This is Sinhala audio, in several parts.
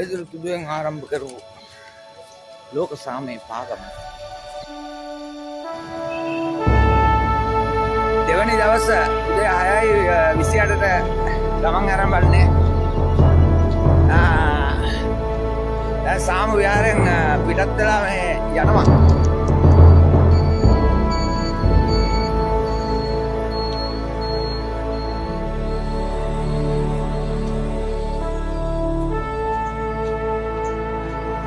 පේදුරු තුඩුවෙන් ආරම්භ කරපු ලෝක සාමයේ පාගම. දෙවැනි දවස උදේ 6:28ට ගමන් ආරම්භ. දැන් සාම විහාරයෙන් පිටත් වෙලා මේ යනවා.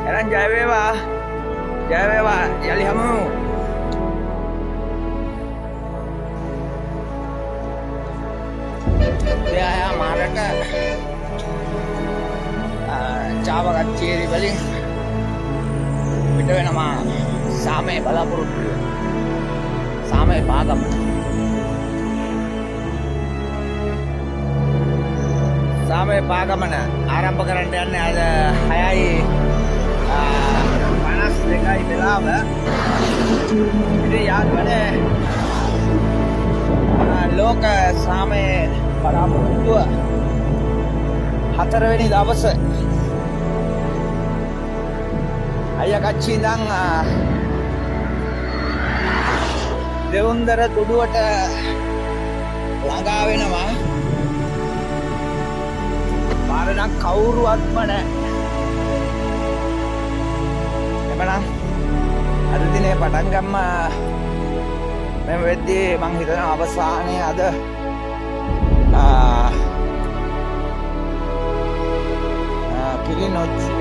එහෙනම් ජය වේවා, ජය වේවා, යලි හමු. උදේ මාරට චාවකච්චේරි වලින් පිට වෙනවා සාමයේ බලාපොරොත්තු, සාමයේ පාගමන. සාමයේ පාගමන ආරම්භ කරන්න යන්නේ අද 6:52යි වෙලාව. ඉතින් යාළුවනේ, ලෝක සාමයේ බලාපොරොත්තුව හතරවෙනි දවස අයියකච්චි ඉඳන් දෙවුන්දර තුඩුවට ළඟා වෙනවා. පාර නම් කවුරුවත්ම නැහැ. එමනම් අද දිනේ පටන් ගම්ම මෙම වෙද්දී මං හිතනවා අවසානයේ අද කිරිනොච්චි